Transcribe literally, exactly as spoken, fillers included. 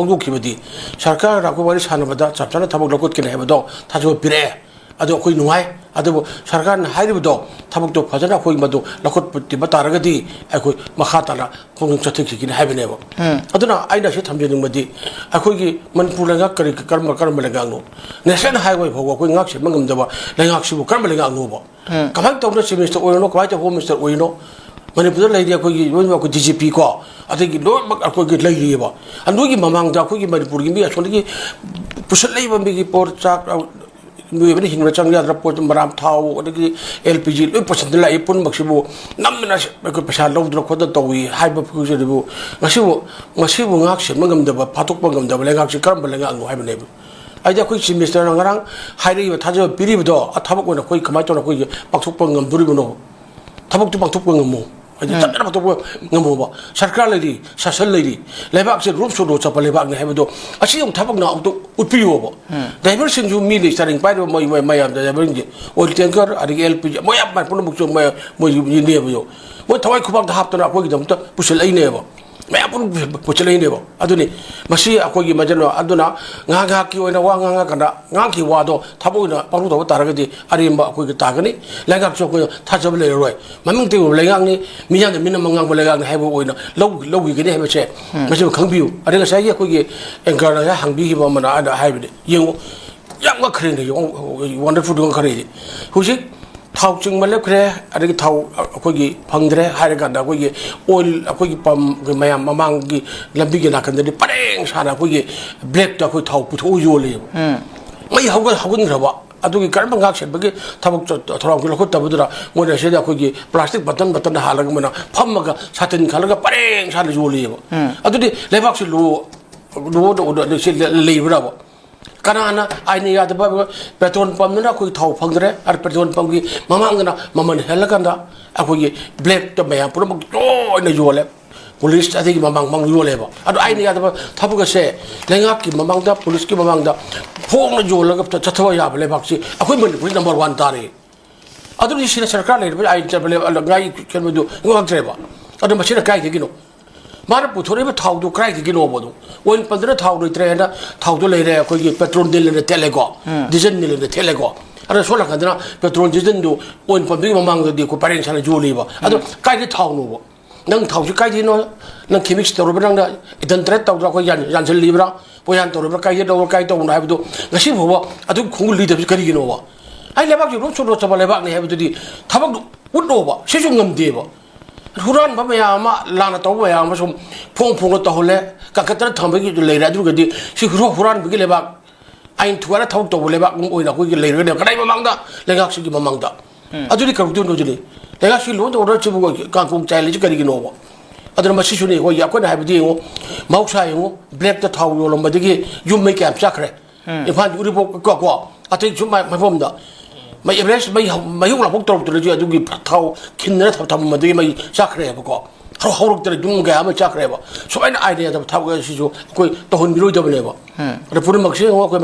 ꯐꯣꯡꯗꯣꯛꯈꯤꯕꯗꯤ, ꯁꯔꯀꯥꯔꯅ ꯑꯩꯈꯣꯏ ꯋꯥꯔꯤ ꯁꯥꯟꯅꯕꯗ ꯆꯞ ꯆꯥꯅ ꯊꯕꯛ ꯂꯧꯈꯠꯀꯅꯤ ꯍꯥꯏꯕꯗꯣ ꯊꯥꯖꯕ ꯄꯤꯔꯛꯑꯦ꯫ ꯑꯗꯨ ꯑꯩꯈꯣꯏ ꯅꯨꯡꯉꯥꯏ꯫ ꯑꯗꯨꯕꯨ ꯁꯔꯀꯥꯔꯅ ꯍꯥꯏꯔꯤꯕꯗꯣ ꯊꯕꯛꯇꯣ ꯐꯖꯅ ꯑꯩꯈꯣꯏ ꯃꯗꯨ ꯂꯧꯈꯠꯄꯤꯕ ꯇꯥꯔꯒꯗꯤ ꯑꯩꯈꯣꯏ ꯃꯈꯥ ꯇꯥꯅ ꯈꯣꯡꯖꯪ ꯆꯠꯊꯈꯤꯒꯅꯤ ꯍꯥꯏꯕꯅꯦꯕ꯫ ꯑꯗꯨꯅ ꯑꯩꯅ ꯁꯤ ꯊꯝꯖꯅꯤꯡꯕꯗꯤ, ꯑꯩꯈꯣꯏꯒꯤ ꯃꯅꯤꯄꯨꯔ ꯂꯩꯉꯥꯛ ꯀꯔꯤ, ꯀꯔꯝꯕ, ꯀꯔꯝꯕ ꯂꯩꯉꯥꯛꯅꯣ? National Highway ꯐꯥꯎꯕ ꯑꯩꯈꯣꯏ ꯉꯥꯛ ꯁꯦꯟꯕ ꯉꯝꯗꯕ ꯂꯩꯉꯥꯛꯁꯤꯕꯨ ꯀꯔꯝꯕ ꯂꯩꯉꯥꯛꯅꯣꯕ? ꯀꯃꯥꯏꯅ ꯇꯧꯗꯅ Chief Minister ꯑꯣꯏꯔꯤꯅꯣ, ꯀꯃꯥꯏꯅ ꯇꯧꯕ Home Minister ꯑꯣꯏꯔꯤꯅꯣ? ꯃꯅꯤꯄꯨꯔꯗ ꯂꯩꯔꯤ ꯑꯩꯈꯣꯏꯒꯤ, ꯂꯣꯏꯅꯃꯛ ꯑꯩꯈꯣꯏ D G P ꯀꯣ, ꯑꯗꯒꯤ ꯂꯣꯏꯅꯃꯛ ꯑꯩꯈꯣꯏꯒꯤ ꯂꯩꯔꯤꯑꯕ꯫ ꯑꯗꯨꯒꯤ ꯃꯃꯥꯡꯗ ꯑꯩꯈꯣꯏꯒꯤ ꯃꯅꯤꯄꯨꯔꯒꯤ ꯃꯤ ꯑꯁꯣꯝꯗꯒꯤ ꯄꯨꯁꯜꯂꯛꯏꯕ ꯃꯤꯒꯤ ꯄꯣꯠ ꯆꯥꯛ, ꯃꯤꯑꯣꯏꯕꯅ ꯍꯤꯡꯅ ꯆꯪ ꯌꯥꯗ꯭ꯔꯕ ꯄꯣꯠ, ꯃꯔꯥꯝ, ꯊꯥꯎ, ꯑꯗꯒꯤ L P G ꯂꯣꯏ ꯄꯨꯁꯤꯟꯗꯅ ꯂꯥꯛꯏ꯫ ꯄꯨꯝꯅꯃꯛꯁꯤꯕꯨ ꯅꯝꯗꯅ ꯑꯩꯈꯣꯏ ꯄꯩꯁꯥ ꯂꯧꯗꯅ ꯈꯣꯠꯇꯅ ꯇꯧꯏ ꯍꯥꯏꯕ ꯐꯤꯕꯝꯁꯤꯗꯕꯨ ꯉꯁꯤꯕꯨ, ꯉꯁꯤꯕꯨ ꯉꯥꯛ ꯁꯦꯟꯕ ꯉꯝꯗꯕ, ꯐꯥꯊꯣꯛꯄ ꯉꯝꯗꯕ ꯂꯩꯉꯥꯛꯁꯤ ꯀꯔꯝꯕ ꯂꯩꯉꯥꯛꯅꯣ ꯍꯥꯏꯕꯅꯦꯕ꯫ ꯑꯩꯗꯤ ꯑꯩꯈꯣꯏ Chief Minister ꯅ ꯉꯔꯥꯡ ꯍꯥꯏꯔꯛꯏꯕ, ꯊꯥꯖꯕ ꯄꯤꯔꯤꯕꯗꯣ, ꯑ, ꯊꯕꯛ ꯑꯣꯏꯅ ꯑꯩꯈꯣꯏ ꯀꯃꯥꯏꯅ ꯇꯧꯔ ꯑꯩꯈꯣꯏꯒꯤ ꯄꯥꯡꯊꯣꯛꯄ ꯉꯝꯗꯣꯔꯤꯕꯅꯣ? ꯊꯕꯛꯇꯨ ꯄꯥꯡꯊꯣꯛꯄ ꯉꯝꯃꯣ꯫ ꯍꯥꯏꯗꯤ ꯆꯞ ꯆꯥꯅ ꯄꯥꯡꯊꯣꯛꯄ ꯉꯝꯃꯣꯕ꯫ ꯁꯔꯀꯥꯔ ꯂꯩꯔꯤ, ꯁꯥꯁꯟ ꯂꯩꯔꯤ, ꯂꯩꯕꯥꯛꯁꯦ ꯔꯨꯞ ꯁꯨꯔꯣ ꯆꯠꯄ ꯂꯩꯕꯥꯛꯅꯤ ꯍꯥꯏꯕꯗꯣ ꯑꯁꯤ ꯑꯃꯨꯛ ꯊꯕꯛꯅ ꯑꯃꯨꯛꯇ ꯎꯠꯄꯤꯌꯣꯕ꯫ Driver ꯁꯤꯡꯁꯨ ꯃꯤ ꯂꯩ, ꯆꯥꯔꯤꯡ ꯄꯥꯏꯔꯤꯕ ꯃꯣꯏ, ꯃꯣꯏ ꯃꯌꯥꯝꯗ driver ꯁꯤꯡꯁꯦ, oil tanker, ꯑꯗꯒꯤ L P G, ꯃꯣꯏ ꯌꯥꯝ ꯄꯨꯝꯅꯃꯛꯁꯨ ꯃꯣꯏ, ꯃꯣꯏ ꯌꯨꯅꯤꯌꯟꯅꯦꯕ꯫ ꯃꯣꯏ ꯊꯋꯥꯏ ꯈꯨꯕꯥꯛꯇ ꯍꯥꯞꯇꯅ ꯑꯩꯈꯣꯏꯒꯤꯗꯃꯛꯇ ꯄꯨꯁꯤꯜꯂꯛꯏꯅꯦꯕ꯫ ꯃꯌꯥꯝ ꯄꯨꯝꯅꯃꯛ ꯄꯨꯁꯤꯜꯂꯛꯏꯅꯦꯕ꯫ ꯑꯗꯨꯅꯤ ꯃꯁꯤ ꯑꯩꯈꯣꯏꯒꯤ ꯃꯖꯅ ꯑꯗꯨꯅ ꯉꯥꯏꯍꯥꯛ ꯉꯥꯏꯍꯥꯛꯀꯤ ꯑꯣꯏꯅ ꯋꯥ ꯉꯥꯡꯉꯀꯥꯟꯗ ꯉꯥꯡꯈꯤꯕ ꯋꯥꯗꯣ ꯊꯕꯛ ꯑꯣꯏꯅ ꯄꯥꯡꯊꯣꯛ ꯇꯧꯕ ꯇꯥꯔꯒꯗꯤ ꯑꯔꯦꯝꯕ ꯑꯩꯈꯣꯏꯒꯤ ꯇꯥꯒꯅꯤ꯫ ꯂꯩꯉꯥꯛꯁꯨ ꯑꯩꯈꯣꯏꯅ ꯊꯥꯖꯕ ꯂꯩꯔꯔꯣꯏ꯫ ꯃꯃꯤꯡꯇꯩ ꯑꯣꯏꯕ ꯂꯩꯉꯥꯛꯅꯤ, ꯃꯤꯌꯥꯝꯅ ꯃꯤꯅ ꯉꯥꯡꯕ ꯂꯩꯉꯥꯛꯅꯤ ꯍꯥꯏꯕ ꯑꯣꯏꯅ ꯂꯧ-, ꯂꯧꯈꯤꯒꯅꯤ ꯍꯥꯏꯕꯁꯦ ꯃꯁꯤꯃ ꯈꯪꯕꯤꯌꯨ꯫ ꯑꯗꯩ ꯉꯁꯥꯏꯒꯤ ꯑꯩꯈꯣꯏꯒꯤ anchor ꯅ ꯉꯁꯥꯏ ꯍꯪꯕꯤꯈꯤꯕ ꯑꯃꯅ ꯑꯩꯅ ꯍꯥꯏꯕꯅꯤ, ꯌꯦꯡꯉꯨ, ꯌꯥꯝ ꯉꯛꯈ꯭ꯔꯦꯅꯦ, wonderful ꯉꯛꯈ꯭ꯔꯦ꯫ ꯍꯧꯖꯤꯛ ꯊꯥꯎ ꯆꯤꯡꯕ ꯂꯦꯞꯈ꯭ꯔꯦ, ꯑꯗꯒꯤ ꯊꯥꯎ ꯑꯩꯈꯣꯏꯒꯤ ꯐꯪꯗ꯭ꯔꯦ ꯍꯥꯏꯔꯀꯥꯟꯗ ꯑꯩꯈꯣꯏꯒꯤ oil, ꯑꯩꯈꯣꯏꯒꯤ pump ꯃꯌꯥꯝ ꯃꯃꯥꯡꯒꯤ ꯂꯝꯕꯤꯒꯤ ꯅꯥꯀꯟꯗꯗꯤ ꯄꯔꯦꯡ ꯁꯥꯅ ꯑꯩꯈꯣꯏꯒꯤ black ꯇ ꯑꯩꯈꯣꯏ ꯊꯥꯎ ꯄꯨꯊꯣꯛꯑ ꯌꯣꯜꯂꯦꯕ꯫ ꯃꯩ ꯍꯧꯒꯠ-, ꯍꯧꯒꯠꯈ꯭ꯔꯕ꯫ ꯑꯗꯨꯒꯤ ꯀꯔꯝꯕ ꯉꯥꯛ ꯁꯦꯟꯕꯒꯤ ꯊꯕꯛ ꯆ-, ꯊꯧꯔꯥꯡꯁꯨ ꯂꯧꯈꯠꯇꯕꯗꯨꯗ ꯃꯣꯏꯅ ꯁꯤꯗ ꯑꯩꯈꯣꯏꯒꯤ plastic bottle bottle ꯍꯥꯜꯂꯒ ꯃꯣꯏꯅ ꯐꯝꯃꯒ ꯁꯥꯇꯤꯟ ꯈꯜꯂꯒ ꯄꯔꯦꯡ ꯁꯥꯅ ꯌꯣꯜꯂꯤꯑꯕ꯫ ꯑꯗꯨꯗꯤ ꯂꯩꯕꯥꯛꯁꯤ ꯂꯣ-, ꯂꯣ-, ꯂꯣ-, ꯁꯤ ꯂꯩꯕ꯭ꯔꯕ? ꯀꯅꯥꯅ ꯑꯥꯏꯟꯅ ꯌꯥꯗꯕ? Petrol pump ꯗꯨꯅ ꯑꯩꯈꯣꯏ ꯊꯥꯎ ꯐꯪꯗ꯭ꯔꯦ, ꯑꯗ petrol pump ꯀꯤ ꯃꯃꯥꯡꯗꯅ ꯃꯃꯜ ꯍꯦꯜꯂꯀꯥꯟꯗ ꯑꯩꯈꯣꯏꯒꯤ black ꯇ ꯃꯌꯥꯝ ꯄꯨꯝꯅꯃꯛ ꯂꯣꯏꯅ ꯌꯣꯜꯂꯦ꯫ Police ꯑꯗꯒꯤ ꯃꯃꯥꯡ ꯃꯃꯥꯡ ꯌꯣꯜꯂꯦꯕ꯫ ꯑꯗꯣ ꯑꯥꯏꯟꯅ ꯌꯥꯗꯕ ꯊꯕꯛ ꯑꯁꯦ ꯂꯩꯉꯥꯛꯀꯤ ꯃꯃꯥꯡꯗ, police ꯀꯤ ꯃꯃꯥꯡꯗ ꯐꯣꯡꯅ ꯌꯣꯜꯂꯒ ꯆꯠꯊꯕ ꯌꯥꯕ ꯂꯩꯕꯥꯛꯁꯤ ꯑꯩꯈꯣꯏ ꯃꯅꯤꯄꯨꯔꯗꯤ number one ꯇꯥꯔꯦ꯫ ꯑꯗꯨꯗꯤ ꯁꯤꯗ ꯁꯔꯀꯥꯔ ꯂꯩꯔꯤꯕ ꯑꯥꯏꯟ ꯆꯠꯄ ꯂꯩꯕ, ꯉꯥꯏ ꯆꯠꯄꯗꯨ ꯉꯥꯛꯇ꯭ꯔꯦꯕ꯫ ꯑꯗꯣ ꯃꯁꯤꯅ ꯀꯥꯏꯗꯒꯤꯅꯣ? ꯃꯥꯅ ꯄꯨꯊꯣꯔꯛꯏꯕ ꯊꯥꯎꯗꯨ ꯀꯗꯥꯏꯗꯒꯤꯅꯣꯕ? ꯑꯗꯨ ꯑꯣꯏꯜ ꯄꯝꯗꯨꯅ ꯊꯥꯎ ꯂꯩꯇ꯭ꯔꯦ ꯍꯥꯏꯅ ꯊꯥꯎꯗꯣ ꯂꯩꯔꯦ, ꯑꯩꯈꯣꯏꯒꯤ ꯄꯦꯇ꯭ꯔꯣꯜ ꯅꯤꯜꯂꯦꯅ ꯊꯦꯠꯂꯦꯀꯣ, ꯗꯤꯖꯜ ꯅꯤꯜꯂꯦꯅ ꯊꯦꯠꯂꯦꯀꯣ꯫ ꯑꯗ ꯁꯣꯝ ꯅꯥꯀꯟꯗꯅ ꯄꯦꯇ꯭ꯔꯣꯜ ꯗꯤꯖꯜꯗꯨ ꯑꯣꯏꯜ ꯄꯝꯗꯨꯒꯤ ꯃꯃꯥꯡꯗꯗꯤ ꯑꯩꯈꯣꯏ ꯄꯔꯦꯡ ꯁꯥꯅ ꯌꯣꯜꯂꯤꯕ꯫ ꯑꯗꯣ ꯀꯥꯏꯗ ꯊꯥꯎꯅꯣꯕ? ꯅꯪ ꯊꯥꯎꯁꯤ ꯀꯥꯏꯗꯩꯅꯣ? ꯅꯪ ꯈꯦꯃꯤꯛꯁ ꯇꯧꯔꯕ꯭ꯔꯥ? ꯅꯪꯅ ꯑꯦꯗꯜꯇꯔꯦꯠ ꯇꯧꯗ꯭ꯔꯥ? ꯑꯩꯈꯣꯏ ꯌꯥꯟ-, ꯌꯥꯟꯁꯤꯜꯂꯤꯕ꯭ꯔꯥ? ꯄꯣꯌꯥꯟ ꯇꯧꯔꯕ꯭ꯔꯥ? ꯀꯥꯏꯗ ꯇꯧꯕ꯭ꯔꯥ? ꯀꯥꯏ ꯇꯧꯕꯅꯣ ꯍꯥꯏꯕꯗꯣ ꯉꯁꯤ ꯐꯥꯎꯕ ꯑꯗꯨ ꯈꯣꯡꯒꯨꯜ ꯂꯤꯗꯕꯁꯤ ꯀꯔꯤꯒꯤꯅꯣꯕ? ꯑꯩ ꯂꯩꯕꯥꯛꯁꯤ ꯔꯣꯞ ꯆꯣꯠ ꯆꯣꯠꯆꯕ ꯂꯩꯕꯥꯛꯅꯤ ꯍꯥꯏꯕꯗꯨꯗꯤ ꯊꯕꯛ ꯎꯠꯂꯣꯕ꯫ ꯁꯤꯁꯨ ꯉꯝꯗꯦꯕ꯫ ꯍꯨꯔꯥꯟꯕ ꯃꯌꯥꯝ ꯑꯃ, ꯂꯥꯟꯅ ꯇꯧꯕ ꯃꯌꯥꯝ ꯑꯃ ꯁꯨꯝ ꯐꯣꯡ ꯐꯣꯡꯅ ꯇꯧꯍꯜꯂꯦ, ꯀꯥꯈꯠꯇꯅ ꯊꯝꯕꯒꯤ ꯂꯩꯔꯦ꯫ ꯑꯗꯨꯒꯗꯤ ꯁꯤ ꯍꯨꯔꯥ-, ꯍꯨꯔꯥꯟꯕꯒꯤ ꯂꯩꯕꯥꯛ, ꯑꯥꯏꯟ ꯊꯨꯒꯥꯏꯔ ꯊꯕꯛ ꯇꯧꯕ ꯂꯩꯕꯥꯛ ꯑꯃ ꯑꯣꯏꯅ ꯑꯩꯈꯣꯏꯒꯤ ꯂꯩꯔꯒꯅꯦ, ꯀꯗꯥꯏ ꯃꯃꯥꯡꯗ? ꯂꯩꯉꯥꯛꯁꯤꯒꯤ ꯃꯃꯥꯡꯗ꯫ ꯑꯗꯨꯗꯤ ꯀꯔꯝꯗꯣꯏꯅꯣ ꯑꯗꯨꯗꯤ? ꯂꯩꯉꯥꯛꯁꯤꯒꯤ ꯂꯣꯟꯗ ꯑꯣꯔꯗꯔꯁꯤꯕꯨ ꯀꯥꯡꯄꯣꯡ ꯆꯥꯏꯍꯜꯂꯤꯁꯤ ꯀꯔꯤꯒꯤꯅꯣꯕ? ꯑꯗꯨꯅ ꯃꯁꯤꯁꯨꯅꯦ, ꯑꯩꯈꯣꯏ, ꯑꯩꯈꯣꯏꯅ ꯍꯥꯏꯕꯗꯤ ꯌꯦꯡꯉꯨ, ꯃꯍꯧꯁꯥ ꯌꯦꯡꯉꯨ, ꯕ꯭ꯂꯦꯛꯇ ꯊꯥꯎ ꯌꯣꯜꯂꯝꯕꯗꯒꯤ ꯌꯨꯝ ꯃꯩ ꯀꯌꯥꯝ ꯆꯥꯈ꯭ꯔꯦ? ꯏꯝꯐꯥꯜꯒꯤ ꯎꯔꯤꯄꯣꯛ ꯀꯣ, ꯀꯣ, ꯑꯇꯩ ꯁꯨꯝ ꯃ-, ꯃꯐꯝꯗ ꯃꯩ ꯑꯦꯚꯔꯦꯖ ꯃꯩ ꯍꯧ-, ꯃꯩꯍꯧ ꯂꯥꯡꯄꯣꯛ ꯇꯧꯔꯛꯇ꯭ꯔꯁꯨ ꯑꯗꯨꯒꯤ ꯊꯥꯎ ꯈꯤꯟꯅꯔ ꯊꯝ-, ꯊꯝꯃꯝꯕꯗꯒꯤ ꯃꯩ ꯆꯥꯈ꯭ꯔꯦꯕꯀꯣ꯫ ꯍꯧ-, ꯍꯧꯔꯛꯇꯅ ꯌꯨꯝ ꯀꯌꯥ ꯑꯃ ꯆꯥꯈ꯭ꯔꯦꯕ꯫ ꯁꯨꯃꯥꯏꯅ ꯑꯥꯏꯟ ꯌꯥꯗꯕ ꯊꯕꯛ ꯑꯁꯤꯁꯨ ꯑꯩꯈꯣꯏ ꯇꯧꯍꯟꯕꯤꯔꯣꯏꯗꯕꯅꯦꯕ꯫ ꯑꯗ ꯄꯨꯝꯅꯃꯛꯁꯦ ꯌꯦꯡꯉꯣ, ꯑꯩꯈꯣꯏ